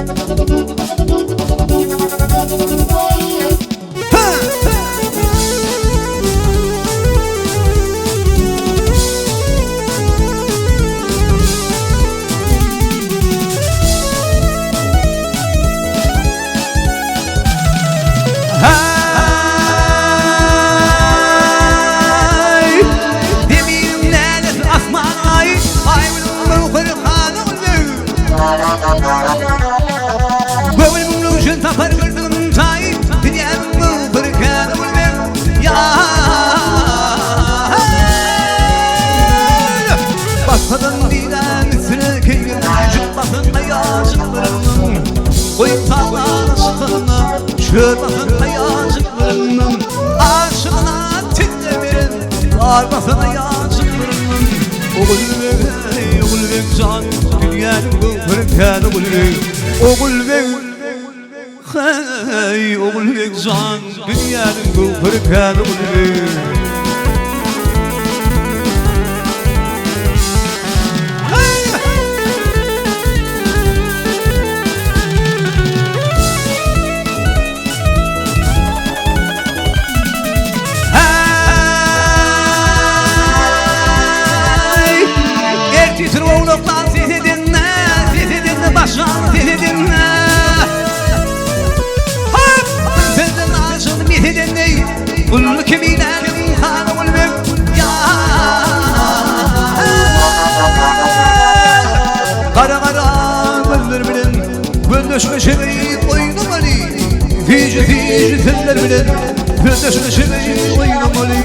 Hey! Demir lälet asman ay, ay Göwün müňlügşün tapar gördügüm taý, Dünýäniň göwheri käni bilmem, ýa. Basmadan diýlän üstüne keýgim, Jyp basan aýajyklarymyň, Goýup taglana çykanda, Çöl basan aýajyklarymyň, Aşygyna tille beren, Gar basan aýajyklarymyň, Ogulbeg, eý, Ogulbeg jan, Dünýäniň göwheri käni Ogulbeg, Ogulbeg, heý, Ogulbeg jan, Dünýäniň göwheri käni Ogulbeg. Hey! Ertir oğluklar sesi dinle, sesi dinle, başan sesi dinle. Hop! Senden aşın misi dinle, Kullu kimilerin hanı ulbek ya. Kara kara gözler bilen, Gözleşmeşemeyi oynamalı. Fici fici sözler bilen, Gözleşmeşemeyi oynamalı.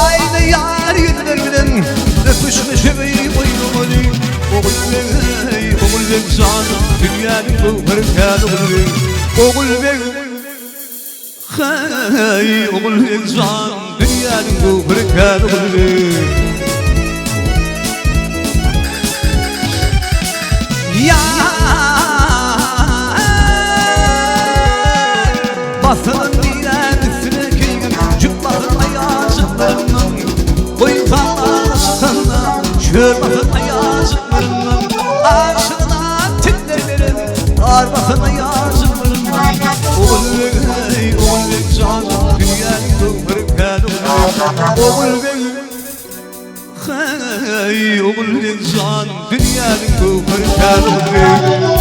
Aynı yar yüzler bilen, Öpüşmeşemeyi oynamalı. Ogul beg, ogul beg can, Dünýäniň göwheri käni ogul beg. Ogul beg, hey, ogul beg can, Dünýäniň göwheri käni ogul beg. Ya Basılın diyen üstüne keygim Cüp basın ayacıklarımın Koyun tarlasında Çöl basın ayacıklarımın Aşığına tiller verin Dar basın ayacıklarımın Oğul bey, oğul bey can Dünyanın göwheri käni Ogul bey, hey, ogul bey can Dünyanın göwheri käni ogul bey.